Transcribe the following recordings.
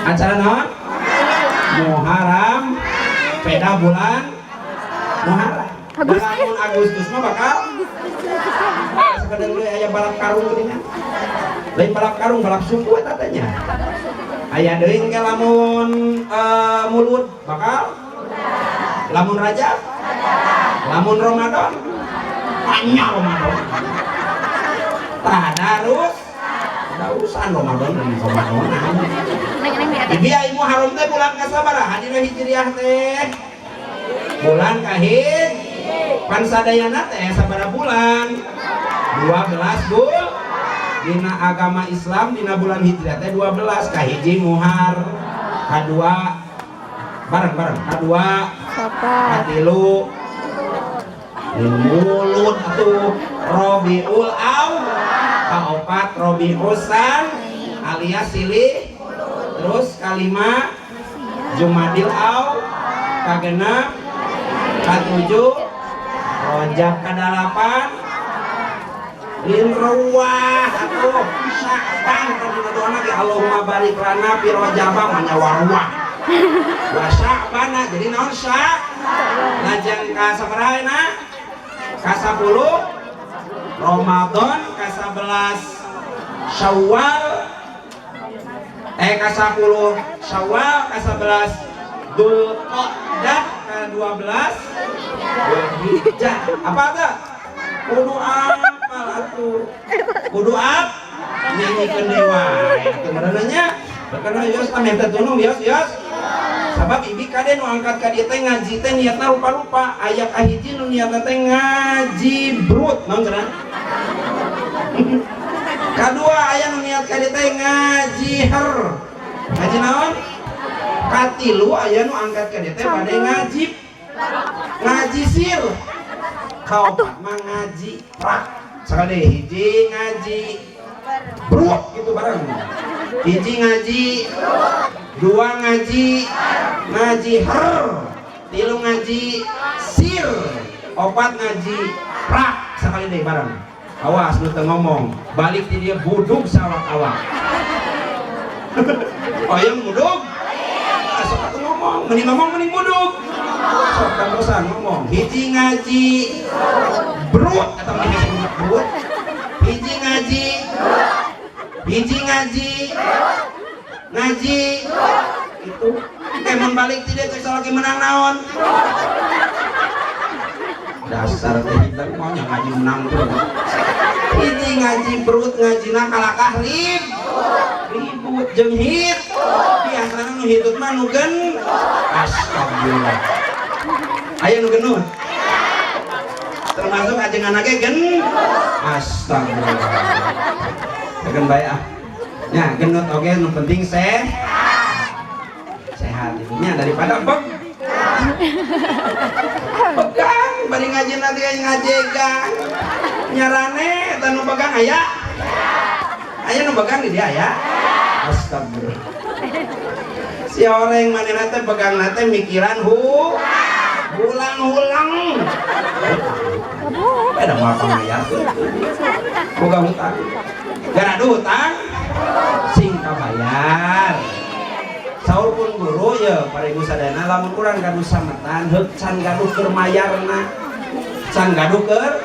Acara naon? Muharram, peda bulan Muharram. Agustus. Lamun Agustus mah bakal sekedar deui aya balap karung geuningan. Lain balap karung, balap suku eta teh nya. Aya deui engke lamun Mulud bakal, lamun Rajab, lamun Ramadan, banyak Ramadan. Tadarus, urusan Ramadan dan Ramadan. Neng neng di atas. Ibi ai Muharram teh bulan kasabaraha dina Hijriah teh? Bulan kahiji. Pan sadayana teh sabaraha bulan? 12 bul. Dina agama Islam, dina bulan Hijriah teh 12. Kahiji Muhar, kadua, bareng-bareng, kadua Safar. Katilu Mulud atuh, Robiul Aw, kaopat Robiul San alias silih, terus kalima Jumadil Aw, kagenep, katujuh Rojab, kadalapan Linruah atuh Sya'ban. Kan dina doa lagi, "Allahumma barik lana fi Rajaba," manya waruah, "wa Sya'bana." Jadi naon? Lajeng ka sabaraha na? Ka 10 Ramadan, ka 11 Syawal, ka 10 Syawal, ka 11 Dzulqa'dah, ka 12 Dzulhijjah. Apa tuh? Kudu apal atuh, kudu nyanyikeun deui wae atuh meureun nya. Karena yos ameh teh tunung, yos yos. Sabab ibi kade nu angkat ka dieu teh ngaji teh niatna rupa-rupa. Aya kahiji nu niatna teh ngaji brut, naon cenah? Kadua, aya nu niat ka dieu teh ngaji her. Ngaji naon? Katilu, aya nu angkat ka dieu teh bade ngaji ngaji sir. Kaopat mah ngaji prak. Sakali hiji ngaji brut gitu bareng. Hiji ngaji, dua ngaji ngaji her, tilu ngaji sir, opat ngaji prak, sekali deh bareng. Awas nu teu ngomong, balik di dia budug sawak-awak. Oh, yang budug? Ah, sok atuh ngomong, mending ngomong, mending budug. Sok kan bosan ngomong. Hiji ngaji brut atau mending brut. Hiji ngaji, hiji ngaji, ngaji itu emang balik tidak cek lagi menang naon, dasar teh kita maunya ngaji menang terus. Hiji ngaji brut, ngaji kalakah rib ribut jeung hit. Biasana nu hitut mah nu gen, astagfirullah, aya nu genut, termasuk ajengan ge gen, astagfirullah. Gen bae ah nya, genut oge nu penting sehat nya, daripada beg begang bari ngaji nanti ngajegang nyarane. Eta nu begang aya, aya nu begang di dia aya, astagfirullah. Si orang manehna teh begang teh mikiran hu hulang-hulang. Beda moal pangayakeun boga hutang, garadu hutang sing kabayar. Saur pun guru ya, para ibu sadayana, lamun urang gaduh sametan, heuk can gaduh keur mayarna, can gaduh keur,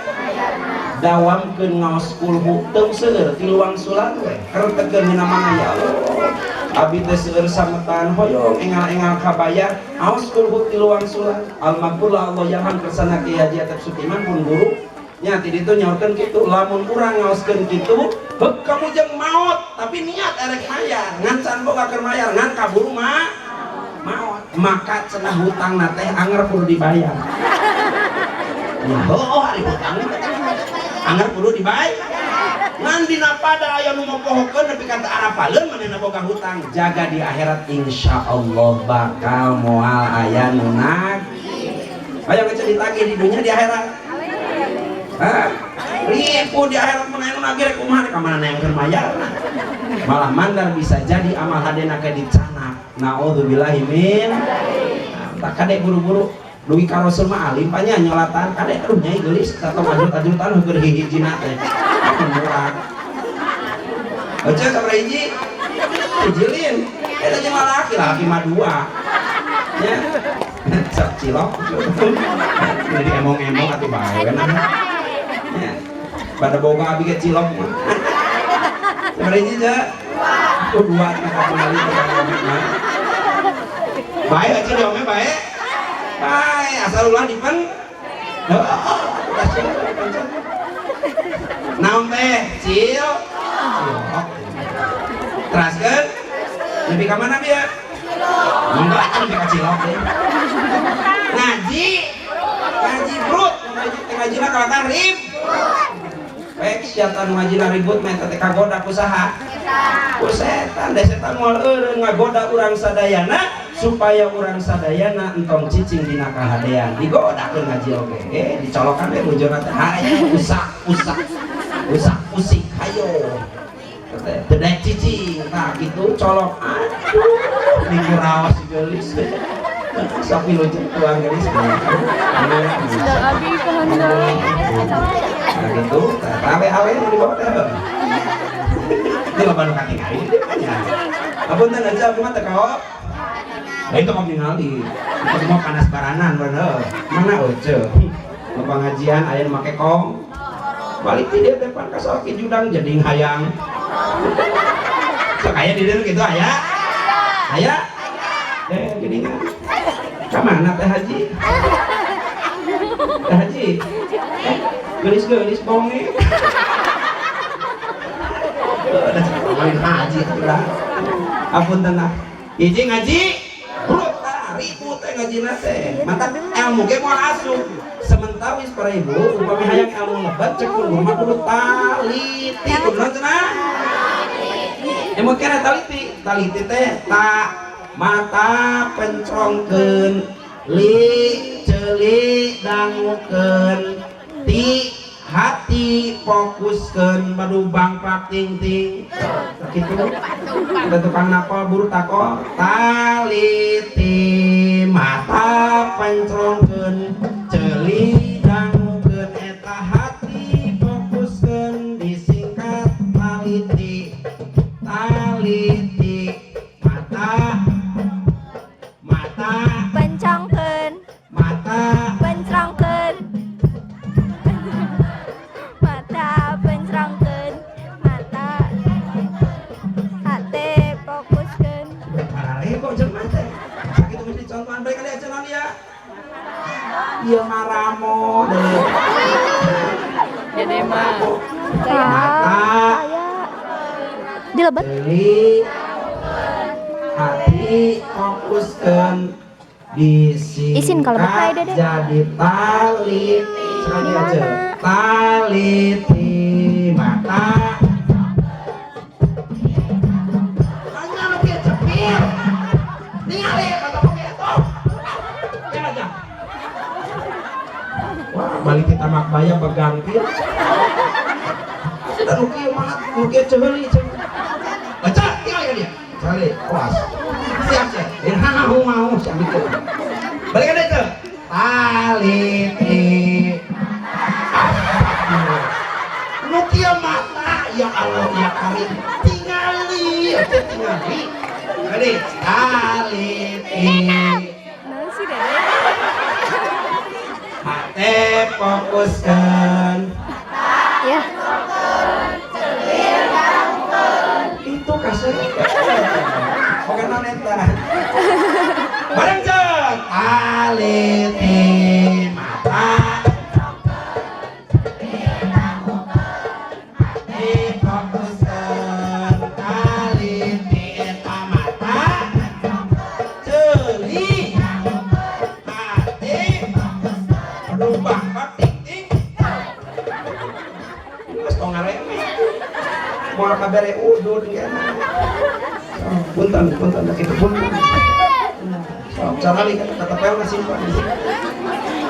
dawamkeun ngaos kulhu, teu seueur, tilu wangsulan we. Kertekeun dina mana, "Ya Allah, abi teh seueur sametan, hoyong engal-engal kabayar." Aos kulhu tilu wangsulan, almaghfurlah Allah yarham kersana Kiai Haji Atep Sukiman pun guru nya ti ditu nyaurkeun kitu. Lamun urang ngaoskeun kitu, heuk kamu jeung maot tapi niat erek mayar, ngan can boga keur mayar, ngan kaburu mah maot, maka cenah hutangna teh anger kudu dibayar ya. Heuh, ari hutang anger kudu dibayar, ngan dina pada aya nu mopohokeun nepi ka teu arapaleun manehna boga hutang. Jaga di akhirat, insyaallah bakal moal aya nu nagih. Ayo ngece ditagih di dunia, di akhirat. Hah? Ribu di akhirat mun aya nu nagih rek kumaha, rek ka mana yang keur mayarna? Malah mandar bisa jadi amal hadena ke dicanak. Naudzubillahi min. Nah, tak kade buru-buru dugi ka Rasul mah alim panya nyolatan kade, "Aduh, nyai geulis," atau ajut-ajutan keur hiji-hijina teh. Murah. Oce sabaraha hiji? Hiji lin. Eta jeung lalaki. Lalaki mah dua. Ya. Sok cilok. Jadi emong-emong atuh bae we nah. Ya. Pada boga abi ge cilok mah. Sabaraha hiji, Cek? Dua. Oh, dua cenah kapungali tukang ome mah. Bae aja di ome bae. Bae asal ulah dipen. Heeh, ulah dipencet. Naon teh? Cil. Cilok. Teraskeun? Nepi ka mana bieu? Mangga atuh nepi ka cilok deh. Ngaji. Ngaji brut, ngaji teh ngajina kalahkan rib. Baik sia nu ngajina ribut mah eta teh kagoda ku saha? Ku setan. Da setan moal eureun ngagoda urang sadayana supaya urang sadayana entong cicing dina kahadean. Digodakeun ngaji oge. Dicolokan we bujurna teh. Hayo usak usak. Usak usik hayo. Teh daek cicing tah kitu colok. Aduh, minggu raos geulis. Sok wilujeng tuang geulis. Sedang abi kahanda. Nah gitu, awe-awe nu dibawa teh. Ini loba nu katingali di dieu nya. Apunten aja aku mah teu kaop. Nah itu kamu ningali. Itu semua panas baranan bener. Mana oce? Nu pengajian aya nu make kong. Balik ti dieu teh pan ka salaki judang jadi hayang. Sok aya di dieu kitu aya? Aya? Geuningan. Ka mana teh haji? Teh haji? Geulis-geulis bonge. Udah ngomongin haji atuh. Apunten lah. Hiji ngaji, brut tah ribut teh ngajina teh. Mantap ilmu ge moal asup. Sementawis para ibu, upami hayang ilmu lebat cek guru mah kudu taliti. Kudu naon cenah? Emot kena taliti. Taliti teh ta mata pencrongkeun, li ceuli dangukeun, ti hati fokuskeun badu bangpak ting ting. Kitu. Ada tukang napal buru tako taliti mata pencrongkeun ceuli dangukeun eta hati fokuskeun disingkat taliti. Taliti mata mata Pencongkeun. Mata Pencrongkeun. Mata pencrongkeun. Mata hate fokuskeun. Parareko jelema teh. Sakitu geus dicontohan bae kali aja naon ya. Ieu maramo deui. Dede mah. Mata Aya. Dilebet. Ceuli hati fokuskeun Isin kalau disingkat bekai, Dede. Jadi tali sekali Di aja mana? taliti mata. Tanya nu kieu cepil ningali kata kieu tuh ya aja. Wah, balik kita mak baya begang kieu dan nu kieu mah nu kieu ceuli ceuli baca tinggal ya dia cari awas siap siap ini hahu mau siap itu balik ada itu taliti nu kieu mata ya Allah ya Karim tingali ya tingali kali taliti Naon sih Dede? Hate fokuskan Ya. Itu kasih oke non eta bareng cek taliti mata hati fokuskan taliti eta mata ceuli hati aduh bangpak ting ting geus tong ngareme moal kabere udud kena. Punten punten kitu punten. Sok carali kata ketepel ka simpan.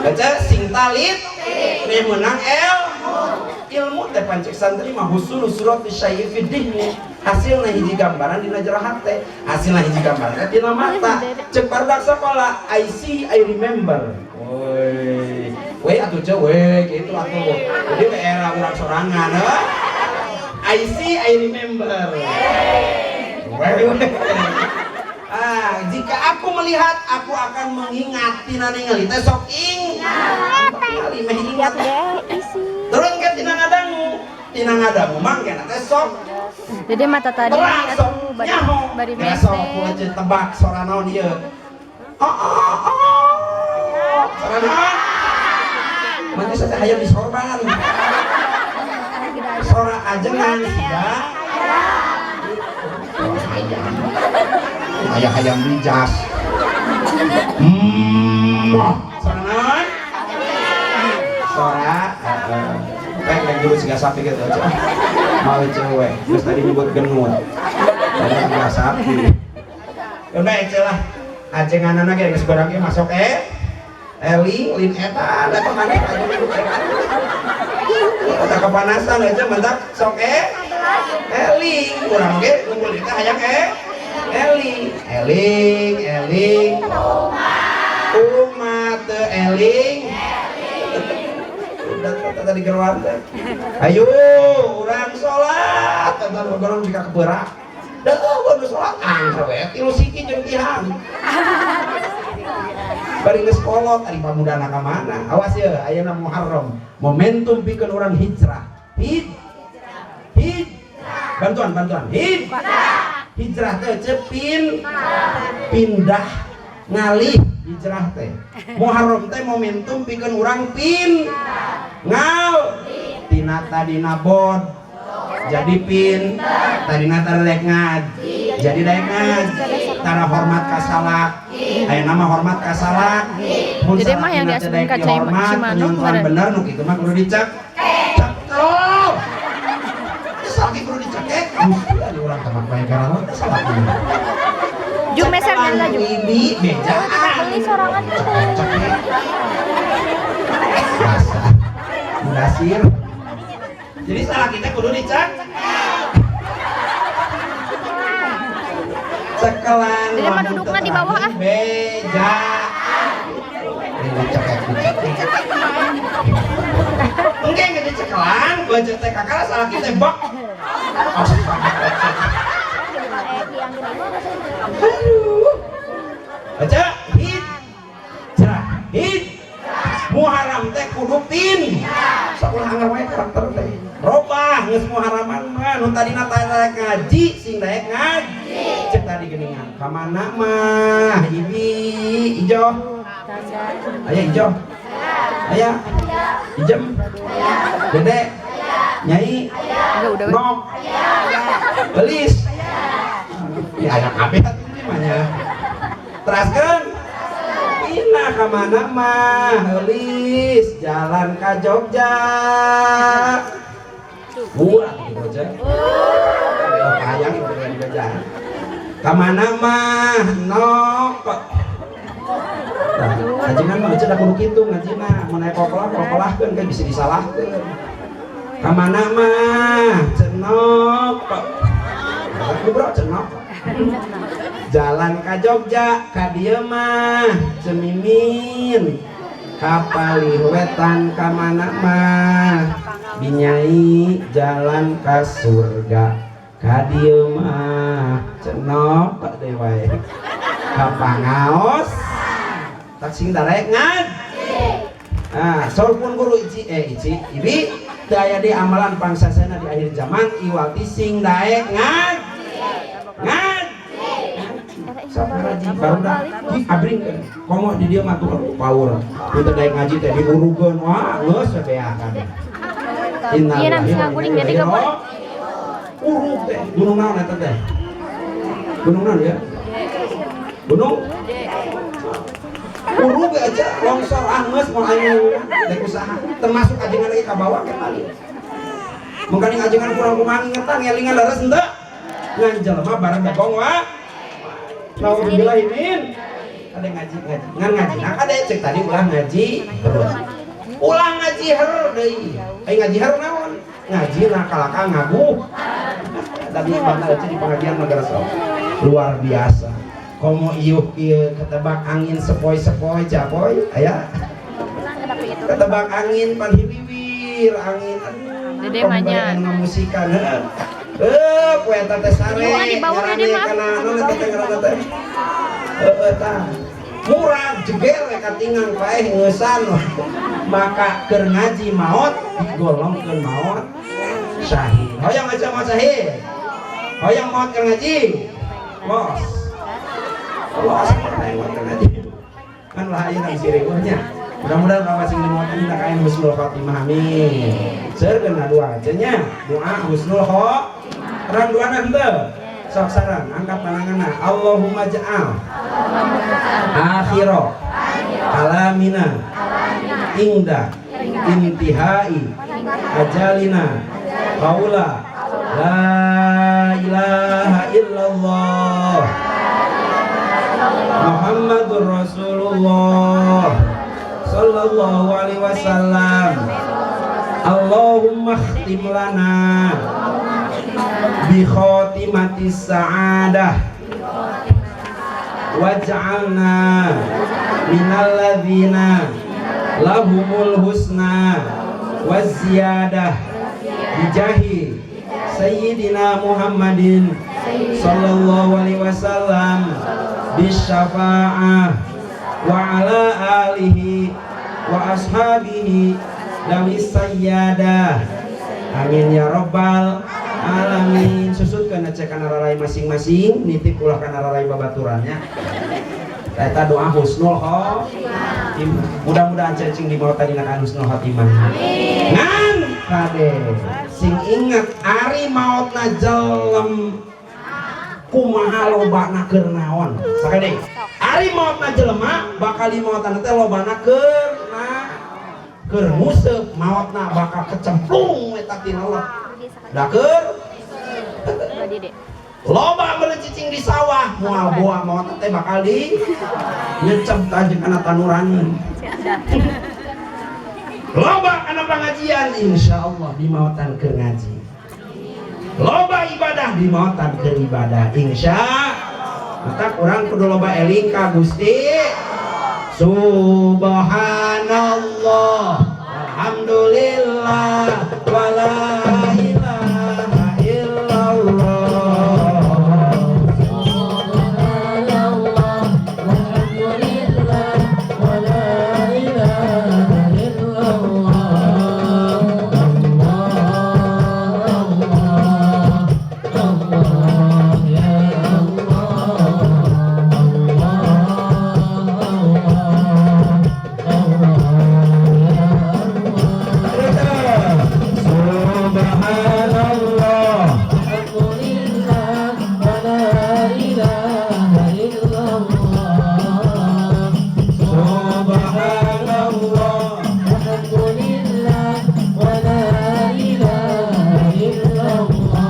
Baca sing talit teh meunang ilmu teh pancek santri mah husul surat syai'i fi dihni hasilna hiji gambaran dina jero hate hasilna hiji gambaran teh dina mata cek barudak sekolah I see I remember. Woi we atuh ceu we kitu atuh jadi we era urang sorangan heuh. I see I remember. We we. Ah, jika aku melihat, aku akan mengingat. Tina ningali teh sok ing ningali meh ingat. Isi. Turun ke tina ngadangu, tina ngadangu mah kena teh sok Jadi mata tadi terang, sok atuh bari nyaho. Bari Ya, sok meser. Ku tebak sora naon ieu? Oh. Sora naon? Mati saya hayang disorban. Sora ajengan siga ayam. Ayah hayang beli jas. Sora naon? Sora kayak kayak dulu siga sapi gitu aja. Mau cewek, terus tadi nyebut genut. Tadi siga sapi. Udah aja lah. Ajenganana ge geus barang ge masuk eling lin eta da kemana eta kepanasan aja mentak sok eling urang ge ngumpul kita hayang eling eling eling umat teu eling. Udah tadi keluar teh, ayo urang sholat, kata orang jika keberak dah kudu sholat angker we tilu siki jeung tihang bari geus kolot. Ari pamudana ka mana? Awas ya, ayeuna Muharram, momentum pikeun urang hijrah. Hij hij bantuan, bantuan, hij hijrah teh cepin pindah, ngalih. Hijrah teh Muharram teh momentum pikeun urang pin ngal tina tadina bod jadi pin, tadina tara daek ngaji jadi daek ngaji, tara hormat ka salak aya nama hormat ka salak. Mun Jadi mah yang salakina teh diasupkeun daek ka cai dihormat, Cimanuk penyontohan meureun. Bener nu kitu mah kudu dicek cekel. Salaki kudu dicekek. Gusti, ari urang teh mah bae gara teh salaki. Jung meser nyala jung. Ini bejaan. Beli sorangan tuh. Cekek. Rasa. Mudasir. Jadi salah kita kudu dicek. Cekelan. Jadi mah lamun dudukna di bawah, ah. Beja. Ini dicekek, dicekek. Engke nggak dicekelan, gua cek kakak salah kita bok. Aduh. Baca hijrah, hij Muharram teh kudu pin. Sakulah anggar wae karakter teh. Robah geus Muharraman mah nu tadina teh daek ngaji sing daek ngaji. Cek tadi geuningan. Ka mana mah ibi ijo? Aya ijo? Aya? Ijem? Dede? Nyai? Enggak udah. We. Nok? Belis? Ya aya kabeh atuh ini mah nya. Teraskeun? Pindah ka mana mah? Heulis jalan ka Jogja. Murah di Jogja. Oh, hayang ieu di Jogja. Ka mana mah? Nok. Nah, ngajinan mah da kudu kitu ngajina, mun aya kokolah kokolahkeun kan bisa disalahkeun. Ka mana mah? Cenok. Aku bro cenok. Jalan ka Jogja, ka dieu mah Cemimin. Ka Palih Wetan ka mana mah? Binyai jalan ka surga. Ka dieu mah cenok deui wae. Ka Pangaos tak sing darek ngad. Ah, saur pun guru ici ici ibi teu aya di amalan pangsasana di akhir zaman iwati sing daek ngad. Ngad. Sok ngaji barudak ki abringkeun. Komo di dieu mah tuh power. Nu teu daek ngaji teh diurugeun wah geus we beakan. Iya, nah, bisa guling jadi gak boleh. Urug teh gunung naon eta teh? Gunung naon ya? Gunung? Urug aja longsor ah geus moal aya daek usaha. Termasuk ajengan lagi ka bawah ke paling. Mungkin ajengan kurang kumaha ngingetan ngelingan leres henteu? Ngan jelema bareng bagong wa. Nauzubillah min. Ada ngaji ngaji. Ngan ngaji nah ada cek tadi ulah ngaji terus. Ulah ngaji her deui. Ai ngaji her naon? Ngaji nakalaka ngaguh. Tadi bantah aja di pengajian negara sok. Luar biasa. Komo iuh kieu ketebak angin sepoi-sepoi japoy aya. Ketebak angin pan hiliwir angin. Aduh. Dede Komo manya. bari anu ngamusikan heuh. Eh, poe eta teh sare. Di di bawah Ngarane dia mah. Kana naon eta teh ngaranna teh? Heeh tah. Murag jeger we katingang paeh ngeusan. Maka keur ngaji maot digolongkeun maot syahid. Hoyong aja maot syahid. Hoyong maot keur ngaji. Los. Los hayang maot keur ngaji. Kan lah ayeuna bisi riweuhnya. Mudah-mudahan urang masing dimaotkeun dina kaayaan husnul khotimah, amin. Seukeun doa aja nya. Doa husnul khotimah. Terang doa henteu? Sok sarang angkat tanganna. Allahumma ja'al akhira kalamina inda intihai ajalina qaula la ilaha illallah Muhammadur Rasulullah sallallahu alaihi wasallam. Allahumma khtim lana bi khatimatis sa'adah waj'alna minal ladzina lahumul husna waziyadah bijahi sayyidina Muhammadin sallallahu alaihi wasallam bisyafa'ah wa ala alihi wa ashabihi dawis sayyadah, amin ya robbal alamin. Susutkeun cek kana rarai masing-masing, nitip ulah kana rarai babaturannya. Eta doa husnul khotimah. Mudah-mudahan cacing di bawah tadi nakan husnul khotimah. Ngan kade sing inget, ari maotna jelem kumaha, lobana keur naon? Sakade ari maotna jelema bakal dimaotan teh lobana keur na keur nguseup, maotna bakal kecemplung eta tina lep da keur loba meuli cicing di sawah, moal boa maot teh bakal di nyecep tajeng kana tanuraneun. Loba kana pengajian, insyaallah dimaotan keur ngaji. Loba ibadah, dimaotan keur ibadah, insya. Maka kurang kudu loba eling ka Gusti. Subhanallah, alhamdulillah, wala ilaha illallah. Subhanallah, walhamdulillah, wala ilaha illallah. Allah, Allah, Allah, ya Allah, Allah, Allah, Allah, ya Allah. Subhanallah. Alhamdulillah, wala ilaha illallah. Subhanallah. Alhamdulillah, wala ilaha illallah. Allah,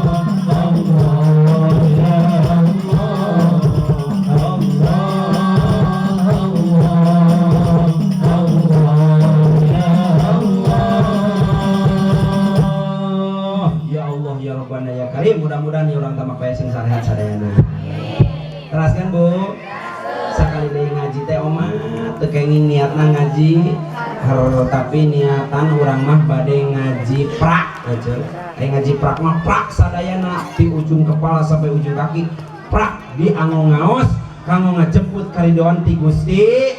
Allah, Allah, ya Allah, Allah, Allah, Allah, ya Allah, ya Allah, ya Rabbana, ya Karim. Mudah-mudahan ya urang tamak bae sing sarehat sadayana. Teraskan, Bu. Sakali deui ngaji teh omat teu kenging niatna ngaji her, tapi niatan urang mah bade ngaji prak aja. Aya ngaji prak mah prak sadayana di ujung kepala sampai ujung kaki, prak di anggo ngaos kanggo ngajemput karidoan ti Gusti.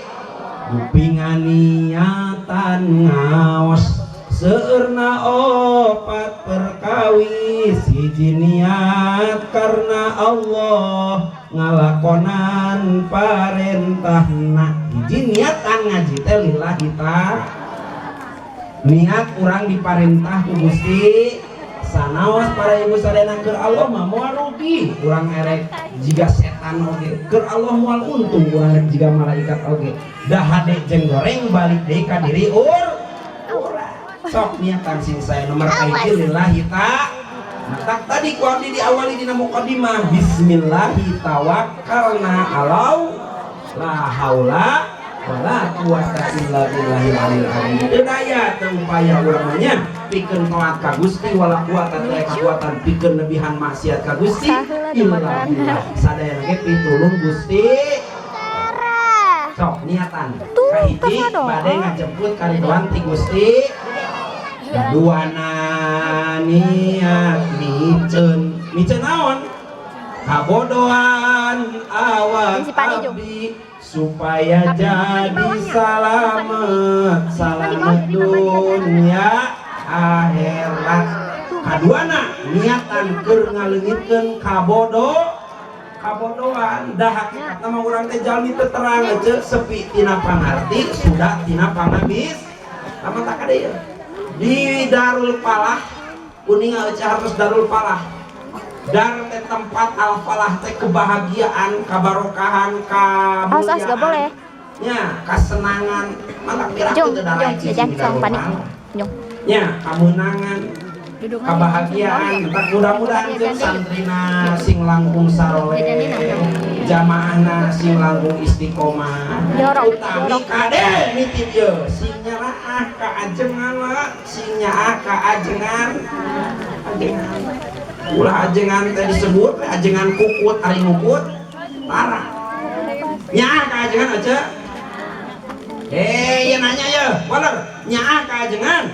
Kupingan niatan ngaos seueurna opat perkawis: hiji, niat karena Allah, ngalakonan parentahna. Hiji, niatan ngaji teh lillahi ta, niat urang diparentah ku Gusti. Sanaos para ibu sadayana, keur Allah mah moal rugi urang erek jiga setan oge, keur Allah moal untung urang erek jiga malaikat oge, dah hade jeung goreng balik deui ka diri urang. Sok niatan sing saya nomor kahiji lillahi ta. Matak tadi ku abdi diawali dina mukadimah bismillahi tawakkalna alau la haula wala quwata illa billahil aliyil azim. Teu daya teu upaya urang mah nya pikeun taat ka Gusti, wala quwata teu aya kakuatan pikeun lebihan maksiat ka Gusti, illa billah, sadayana ge pitulung Gusti. Sok niatan kahiji bade ngajemput karidoan ti Gusti. Kaduana niat miceun, miceun naon? Kabodohan awak Si Pani, Jung. abdi supaya Tapi jadi di bawahnya. salamet, salamet dunia akhirat. Kaduana niatan keur ngaleungitkeun kabodohan. Dah hakikatna mah urang teh jalmi teu terang ece, sepi tina pangarti, sudah tina pangabis. Lamun tak kade ieu di Darul Falah, kuninga ece hartos Darul Falah. Dar teh tempat, al falah teh kebahagiaan, kabarokahan, Awas, awas, gak boleh. Kamuliaan nya, kasenangan. Mantap piraku Jung, teu Jung, daraek jajan cicing di sama Darul Pani. Falah. Jung. Nya, kameunangan, kebahagiaan. Tak mudah-mudahan Jajan jeung deui. Santrina sing langkung saroleh, jamaahna sing langkung istiqomah. Jorok, Utami jorok. Kade nitip ye, sing nyaraah ka ajengan lah, sing nyaah ka ajengan, ajengan ulah ajengan teh disebut teh ajengan kukut, ari ngukut parah. Nyaah ka ajengan aja. Eh, ya nanya ya, waler, nyaah ka ajengan,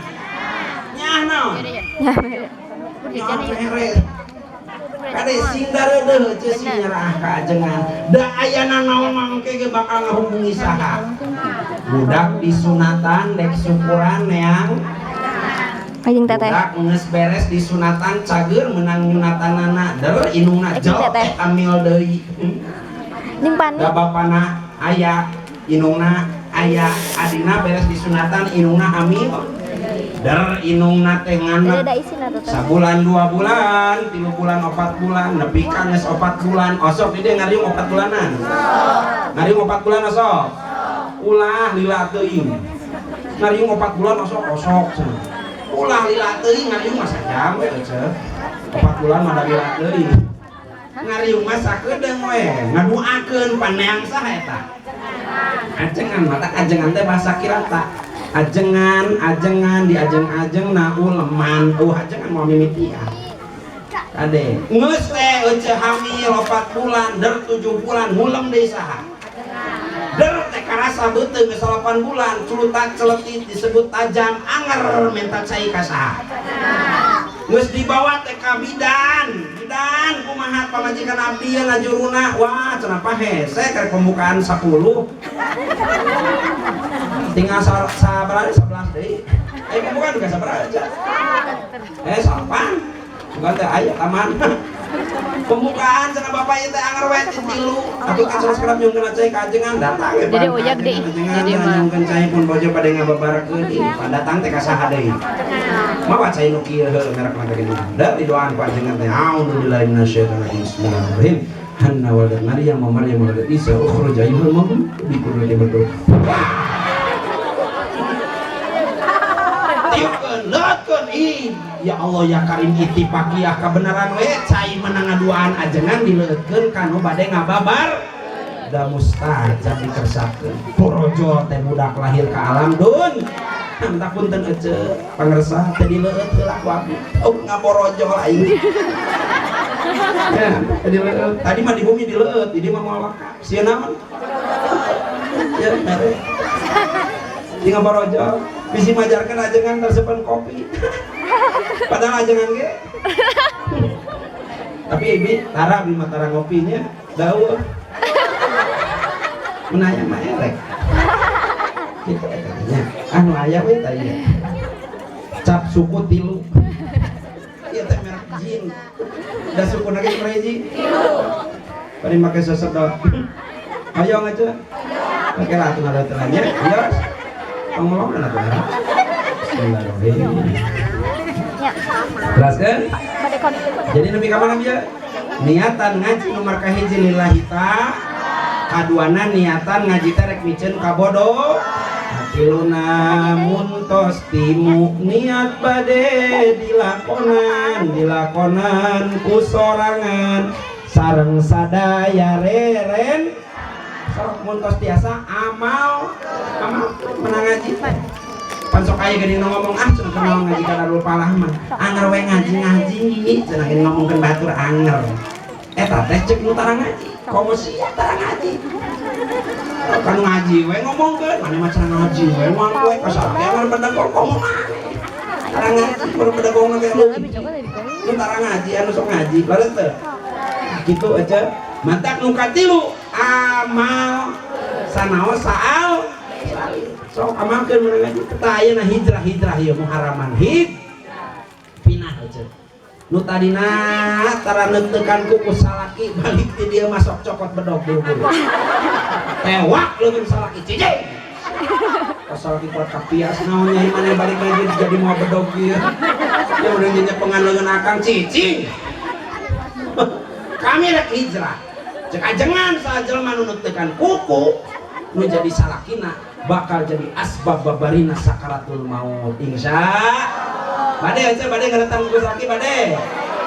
nyaah naon? Nyaah mere. Kade sing dareudeuh teu, sing nyerah ka ajengan. Da ayana naon mangke ge bakal ngahubungi saha? Budak disunatan, dek syukuran neang Anjing teteh. budak geus beres disunatan, cager menang nyunatanana, der indungna Eh, jel teteh. teh hamil deui. Jeung Pani. Da bapana aya, indungna aya, adina beres disunatan, indungna hamil, der indungna teh nganek. Ada isin atau teh. Sabulan, 2 bulan, 3 bulan, 4 bulan, nepi ka geus 4 bulan. Osok di dieu ngariung 4 bulanan, ngariung 4 bulan osok. Ulah lila teuing ngariung 4 bulan, osok osok cenah. Ulah lila teuing ngariung mah, sajam we ece. 4 bulan mah da lila teuing ngariung mah, sakedeung we ngaduakeun paneang saha eta? Ajengan. Mata ajengan teh bahasa kirata ajengan, ajengan diajeng-ajeng na uleman. Ajengan mau mimitian. Kade geus teh ece hamil 4 bulan, der 7 bulan ngulem deui saha? Der teh karasa beuteung geus 8 bulan, culutak celetit disebut tajam, anger minta cai ka saha? Geus dibawa teh ka bidan. Bidan, kumaha pamajikan abdi ya ngajuruna? Wah, cenah, hese keur pembukaan 10, tinggal sabaraha, 11 deui. Eh, pembukaan juga sabaraha aja? Eh, salapan bukan teh aya taman pembukaan. Cenah bapak ieu teh anger we ti 3 atuh kan sanes kerap nyungkeun cai ka ajengan, datang we. Jadi oyag deui. Ajengan Jadi mah. Nyungkeun cai pun bojo pada ngababarekeun. Ih, datang teh ka saha deui? Mawa cai nu kieu heuh merek mah gini. Da didoaan ku ajengan teh, a'udzubillahi minasyaitonir rajim, bismillahirrahmanirrahim. Hanna waladat Maryam wa Maryam waladat Isa, ukhruj ayyuhal mawlud bi qudrati berdoa. Tiupkeun, leutkeun, ih ya Allah ya Karim, ittifaqiyah kebenaran we cai menang ngaduaan ajengan dileukeun kanu bade ngababar, da mustajab dikersakeun. Porojol teh budak lahir ka alam dun. Tak punten ece pangersa teh dileueut heula ku abdi. Oh, ngaborojol aing. Ya, teh dileueut. Tadi mah di bumi dileueut, di dieu mah moal wakaf. Sieun naon? Ya, mere. Di ngaborojol, bisi majarkeun ajengan tersepen kopi. Padahal ajengan ge. Tapi ibi tara bi mah tara ngopinya, dauh. Menanya mah erek. Gitu eta nya. Anu aya we tah ieu. Cap suku 3. Ieu teh merek jin. Da suku ge sabaraha hiji? 3. Bari make sesedot. Ayo aja. Oke lah atuh ngadotelan nya. Ayo. Ngomong atuh. Bismillahirrahmanirrahim. Ya. Jelaskan? Bade kon. Jadi nepi ka mana bieu? Niatan ngaji nomor kahiji lillahi ta'ala. Kaduana niatan ngaji teh rek miceun kabodo. Katiluna muntos timu niat bade dilakonan, dilakonan ku sorangan sareng sadaya reren. Sok muntos tiasa amal amal menang ngaji teh. Pan sok aya geuning nu ngomong, ah cenah kunaon ngaji ka Darul Falah mah, anger we ngaji-ngaji cenah, geuning ngomongkeun batur anger. Eta teh cek nu tara ngaji, komo sia tara ngaji kan ngaji we ngomongkeun, maneh mah cenah ngaji we moal we ka salaki anger bedengkol, komo maneh. Tara ngaji baru bedegongna teh Lebih coba lebih kau. Nu tara ngaji anu sok ngaji leres teu? Gitu aja. Matak nu katilu amal sanaos saal salih. Sok amalkeun mun ngaji. Tah, ayeuna hijrah, hijrah ieu muharaman hid pinah aja. Nu tadina tara neuteukan kuku salaki, balik ti dieu masuk cokot bedog buru-buru, tewak leungeun salaki, cicing. Pas salaki kuat kapias, "Naon, Nyai, maneh balik ngaji jadi mau bedog ieu?" Ya udah nyepengan leungeun akang, cicing. Kami rek hijrah. Cek ajengan, saha jelema nu neutekan kuku nu jadi salakina bakal jadi asbab babarina sakaratul maut. Insya bade aja, bade ngadatang kuku salaki bade.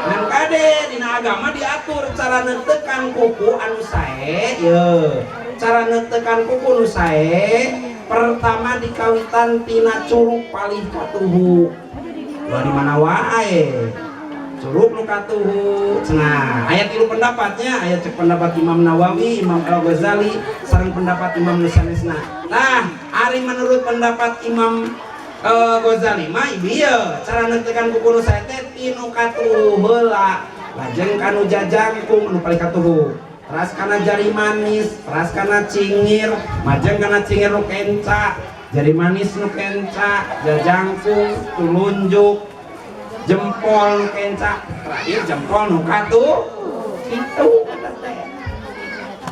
Ngan kade, dina agama diatur cara neutekan kuku anu sae. Ye, cara neutekan kuku nu sae pertama dikawitan tina curug palih katuhu. Wah, di mana wae curug nu katuhu cenah. Aya tilu pendapatnya, aya cek pendapat Imam Nawawi, Imam Al Ghazali, sareng pendapat Imam nu sanesna. Nah, ari menurut pendapat Imam Ghazali mah ieu cara neutekan kuku nu sae teh ti nu katuhu heula, lajeng kanu jajangkung nu paling katuhu, teras kana jari manis, teras kana cingir, majeng kana cingir nu kenca, jari manis nu kenca, jajangkung, tulunjuk, jempol nu kenca, terakhir jempol nu katuh. Itu kata teh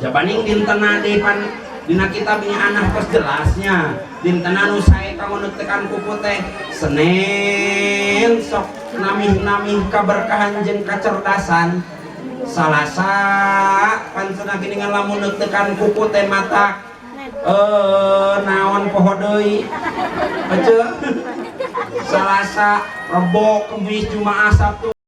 jabaning dintena deui. Pan dina kitab anak kos jelasnya dintena nu sae kanggo neutekan kuku teh Senin, sok namih-namih kaberkahan jeung kacerdasan. Salasa pan cenah geuningan lamun neutekan kuku teh mata naon poho deui. Ece, Salasa, Rebo, Kemis, Jumaah, Sabtu.